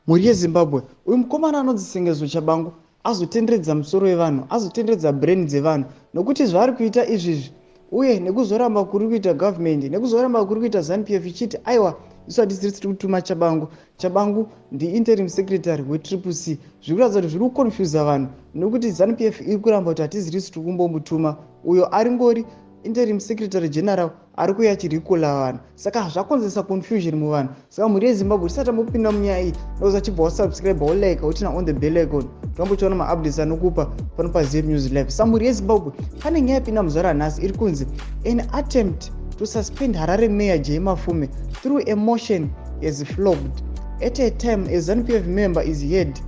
Mhuri yeZimbabwe, uyu mukomana anonzi Sengezo Tshabangu azotenderedza musoro wevanhu, azotenderedza brain dzevanhu nokuti zvaari kuita izvizvi uye nekuzoramba kuri kuita government, nekuzoramba kuri kuita ZANU-PF ichiti aiwa, isu hatisiri tiri kutuma Tshabangu. Tshabangu ndiinterim secretary weTriple C. Zviri kuratidza kuti zviri kuconfusa vanhu nekuti ZANU-PF iri kuramba kuti hatiziri isu tiri kumbomutuma uyo ari ngori interim secretary general ari kuuya achirecalla vanhu, saka zvakonzeresa confusion muvanhu. Saka mhuri yeZimbabwe, tisati tambopinda munyaya iyi, nokuti achibva wasubscribe, wolike, woturn on the bell icon, tambochiona maupdates anokupa pano paZM News Live. Sa mhuri yeZimbabwe, pane nyaya yapinda muzuva ranhasi iri kunzi an attempt to suspend Harare Mayor J Mafume through a motion has flopped at a time a ZANU-PF member is heard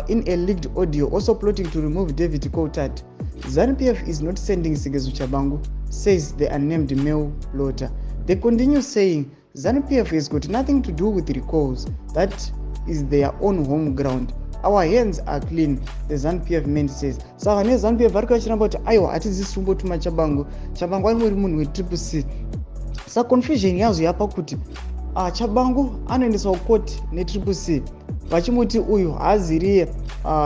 in a leaked audio also plotting to remove David Coltart. ZANU-PF is not sending Sengezo Tshabangu, says the unnamed male plotter. They continue saying ZANU-PF has got nothing to do with recalls. That is their own home ground. Our hands are clean, the ZANU-PF man says. Saka neZANU-PF vari kuvachiramba kuti aiwa, hatizisi kumbotuma Tshabangu. Tshabangu ari munhu weTriple C. Saka confusion yazo yapa kuti Tshabangu anoendeswa kukoti neTriple C vachimuti uyu haaziriye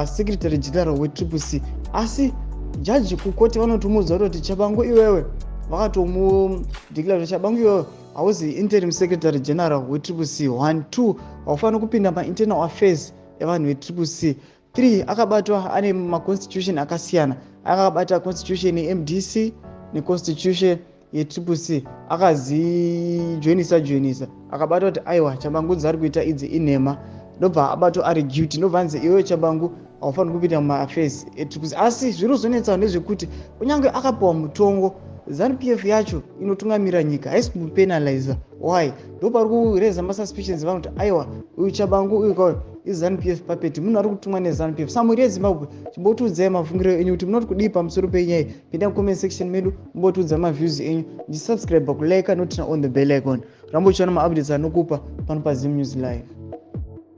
secretary general weTriple C, asi jaji kukoti vanotomudza kutoti Tshabangu iwewe, vakatomudeclare kuti Tshabangu iwewe hauzi interim secretary general weTriple C. 1, 2, haufaniri kupinda mainternal affairs evanhu veTriple C. 3, akabatwa ane maconstitution akasiyana, akabata constitution yeMDC neconstitution yeTriple C, akazijoinisa joinisa, akabatwa kuti aiwa, Tshabangu dzaari kuita idzi inhema, ndobva abatwa ari guilty, ndobva anzi iwewe Tshabangu haufaniri kupinda mumaaffairs eTriple C. Asi zviri kuzonetsa ndezvekuti kunyange akapiwa mutongo, ZANU-PF yacho inotungamira nyika haisi kumupenaliza. Why? Ndo pari kureza masuspicions vanhu kuti aiwa, uyu Tshabangu uyu kauyu iZANU-PF puppet, munhu ari kutumwa neZANU-PF. Sa mhuri yeZimbabwe, chimbotiudzai mafungiro enyu kuti munoti kudii pamusoro penyaya. Pinda mucomment section medu, mumbotiudza maviews enyu, ndisubscribe, kulike, noturn on the bell icon, rambo uchiona maupdates anokupa pano paZim News Live.